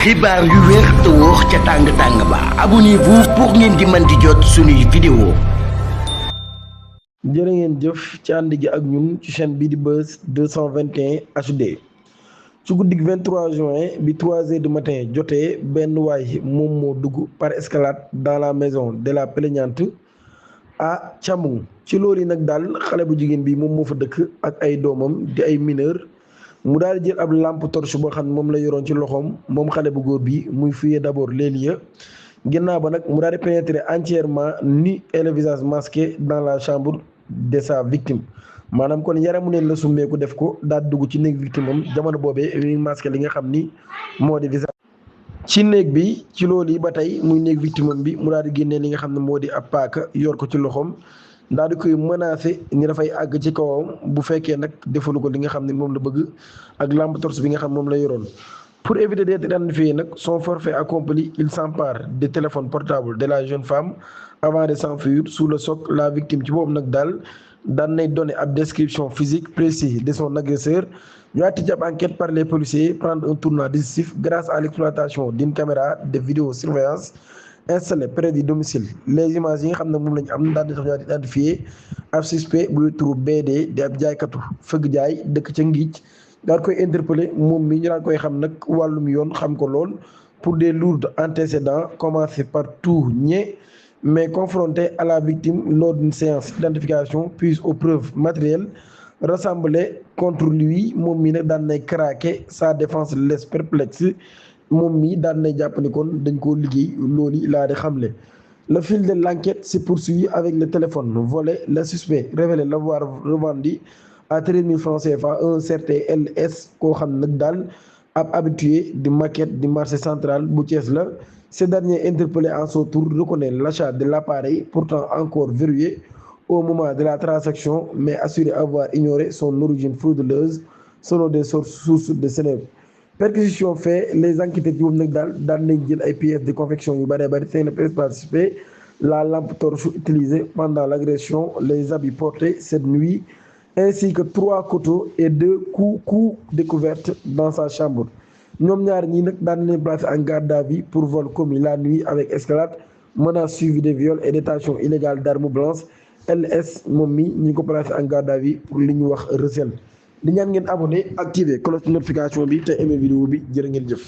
xibaar yu wér te wóor ca tàng ba abonnez-vous pour ngeen di mën di jot suñuy vidéo. jërë ngeen jëf ci ànd gi ak ñun ci chaîne bii di Buzz 221 HD ci guddig 23 juin bi 3h du matin jotee benn waay moom moo dugg par escalade dans la maison de la plaignante à Thiamou ci loolu yi nag daal xale bu jigéen bi moom moo fa dëkk ak ay doomam di ay mineur mu daal di jël ab lampe torche boo xam ne moom la yoroon ci loxoom moom xale bu góor bi muy fouiller d'abord les lieux ginnaaw ba nag mu daal di pénétrer entièrement nu et le visage masqué dans la chambre de sa victime maanaam kon yaramu neen la summeeku def ko daal dugg ci néeg victime am jamono boobee mi masqué li nga xam ni moo di visage ci néeg bi ci loolu yi ba tey muy néeg victime am bi mu daal di génnee li nga xam ne moo di ab paaka yor ko ci loxoom daal di koy menacé ni dafay àgg ci kawam bu fekkee nag defalu ko li nga xam ne moom la bëgg ak lampe torche bi nga xam moom la yoroon. Pour éviter d'être identifié nag son forfait accompli il s'empare du téléphone portable de la jeune femme avant de s'enfuir sous le choc. La victime ci boobu nag daal daan nay donné ab description physique précise de son agresseur ñu àtti ci ab enquête par les policiers prendre un tournant décisif grâce à l'exploitation d'une caméra de vidéosurveillance installé près du domicile. Les images yi nga xam ne moom la ñu am daal di tax ñu identifié ab suspect buy turu BD di ab jaaykatu fëgg jaay dëkk ca Ngiic daal koy interpellé moom mi ñu daan koy xam nag wàllum yoon xam ko lool pour des lourds antécédents commencé par tout ñe mais confronté à la victime lors d'une séance d'identification puis aux preuves matérielles rassemblées contre lui moom mi nag daan nay craqué sa défense laisse perplexe moom mi daan nay jàpp ni kon dañ koo liggéey loolu laa di xamle. Le fil de l'enquête se poursuit avec le téléphone volé. Le suspect révélé l'avoir revendu à 13 000 francs CFA un certain LS koo xam nag daal ab habitué du maquette du marché central bu Thiès la. Ce dernier interpellé en son tour reconnaît l'achat de l'appareil pourtant encore verrouillé au moment de la transaction mais assuré avoir ignoré son origine frauduleuse selon des sources de Seneweb. Perquisition fait les enquêteurs yi moom nag daal nañ jël ay pièces de confection yu bëree bëri seen participé la lampe torche utilisée pendant l'agression, les habits portés cette nuit ainsi que 3 couteaux et 2 coups découvertes dans sa chambre. ñoom ñaar ñii nag daan leen placé en garde à vue pour vol commis la nuit avec escalade, menace suivie de viol et détention illégale d'armes blanches. LS moom mi ñi ko placé en garde à vue pour li ñu wax recel. di ñaan ngeen abonné activer cloche de notification bi te aimé vidéo bi jërë ngeen jëf.